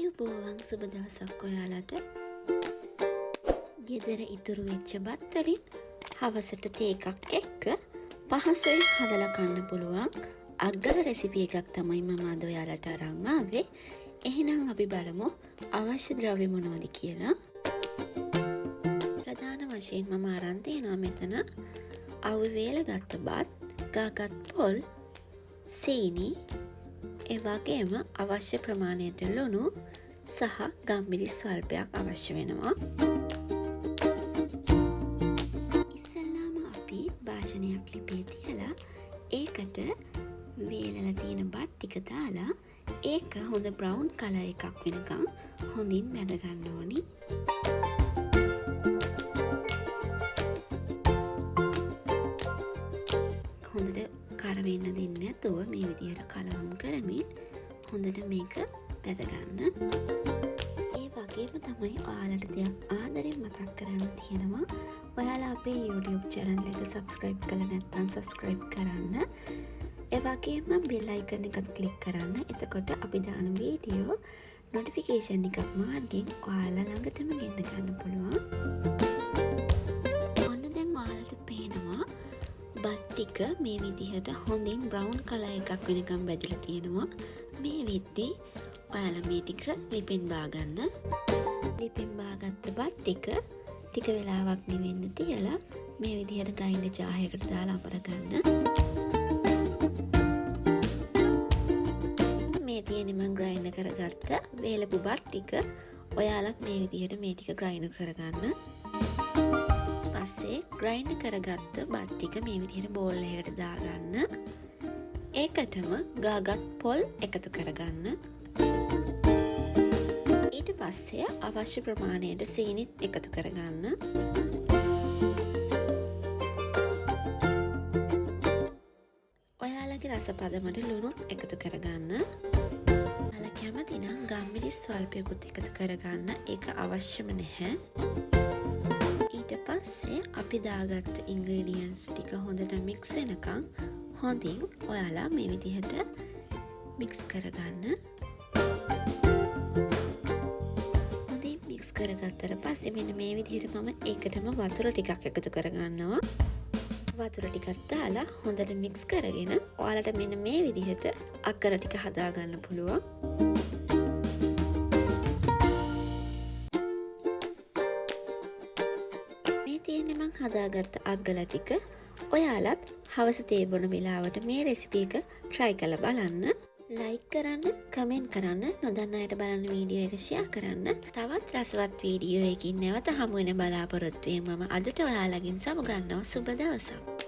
ආයුබෝවන් සුබ දවසක් ඔයාලට. ගෙදර ඉතුරු වෙච්ච බත් වලින් හවසට තේ එකක් එක්ක පහසුවෙන් හදලා කන්න පුළුවන් අග්ගල රෙසිපි එකක් තමයි මම අද ඔයාලට අරන් ආවේ. එහෙනම් අපි බලමු අවශ්‍ය ද්‍රව්‍ය මොනවද කියලා. ප්‍රධාන වශයෙන් මම අරන් තියෙනවා මෙතන අවි වේලගත්ත බත්, ගාගත් පොල්, සීනි, ඒ වගේම අවශ්‍ය ප්‍රමාණයට ලුණු සහ ගම්මිරිස් ස්වල්පයක් අවශ්‍ය වෙනවා. ඉස්සෙල්ලාම අපි භාජනයක් ලිපේ තියලා ඒකට වේලලා තියෙන බත් ටික දාලා ඒක හොඳ බ්‍රවුන් කලර් එකක් වෙනකන් හොඳින් මැද ගන්න ඕනි. හොඳට කර වෙන්න දෙන්නේ නැතුව මේ විදිහට කලවම් කරමින් හොඳට මේක බැද ගන්න. ඒ වගේම තමයි ඔයාලට දෙයක් ආදරෙන් මතක් කරන්න තියෙනවා. ඔයාලා අපේ YouTube channel එක subscribe කරලා නැත්නම් subscribe කරන්න. ඒ වගේම bell icon එකත් click කරන්න. එතකොට අපි දාන වීඩියෝ notification එකක් මාර්ගෙන් ඔයාලා ළඟටම ගෙන්න ගන්න පුළුවන්. ඔන්න දැන් ඔයාලට පේනවා බත් ටික මේ විදිහට හොඳින් බ්‍රවුන් කලර් එකක් වෙනකම් බැදලා තියෙනවා. මේ වෙද්දි ඔයාලා මේ ටික ලිපෙන් බාගන්න. ලිපෙන් බාගත්ත බත් ටික ටික වෙලාවක් නිවෙන්න තියලා මේ විදිහට ග්‍රයින්ඩර් ජාර් එකකට දාලා අමර ගන්න. මේ තියෙන්නේ මං ග්‍රයින්ඩ් කරගත්ත වේලපු බත් ටික. ඔයාලත් මේ විදිහට මේ ටික ග්‍රයින්ඩ් කරගන්න. පස්සේ ග්‍රයින්ඩ් කරගත්ත බත් ටික මේ විදිහට බෝල් එකකට දාගන්න. ඒකටම ගාගත් පොල් එකතු කරගන්න. ඊට පස්සේ අවශ්‍ය ප්‍රමාණයට සීනිත් එකතු කරගන්න. ඔයාලගේ රස පදමට ලුණුත් එකතු කරගන්න. ඔයාලා කැමති නම් ගම්මිරිස් ස්වල්පයකුත් එකතු කරගන්න. ඒක අවශ්‍යම නැහැ. ඊට පස්සේ අපි දාගත්ත ඉන්ග්‍රීඩියන්ට්ස් ටික හොඳට මික්ස් වෙනකන් හොඳින් ඔයාලා මේ විදිහට මික්ස් කරගන්න. හොඳින් මික්ස් කරගත්තට පස්සේ මෙන්න මේ විදිහට මම ඒකටම වතුර ටිකක් එකතු කරගන්නවා. වතුර ටිකක් දාලා හොඳට මික්ස් කරගෙන ඔයාලට මෙන්න මේ විදිහට අක්කර ටික හදාගන්න පුළුවන්. මේ තියෙන්නේ මං හදාගත්ත අග්ගල ටික. ඔයාලත් හවස තේ බොන වෙලාවට මේ රෙසිපි එක try කරලා බලන්න. ලයික් කරන්න, කමෙන්ට් කරන්න, නොදන්න අයට බලන්න වීඩියෝ එක ෂෙයා කරන්න. තවත් රසවත් වීඩියෝ එකකින් නැවත හමු වෙන බලාපොරොත්තුවෙන් මම අදට ඔයාලගෙන් සමුගන්නවා. සුබ දවසක්.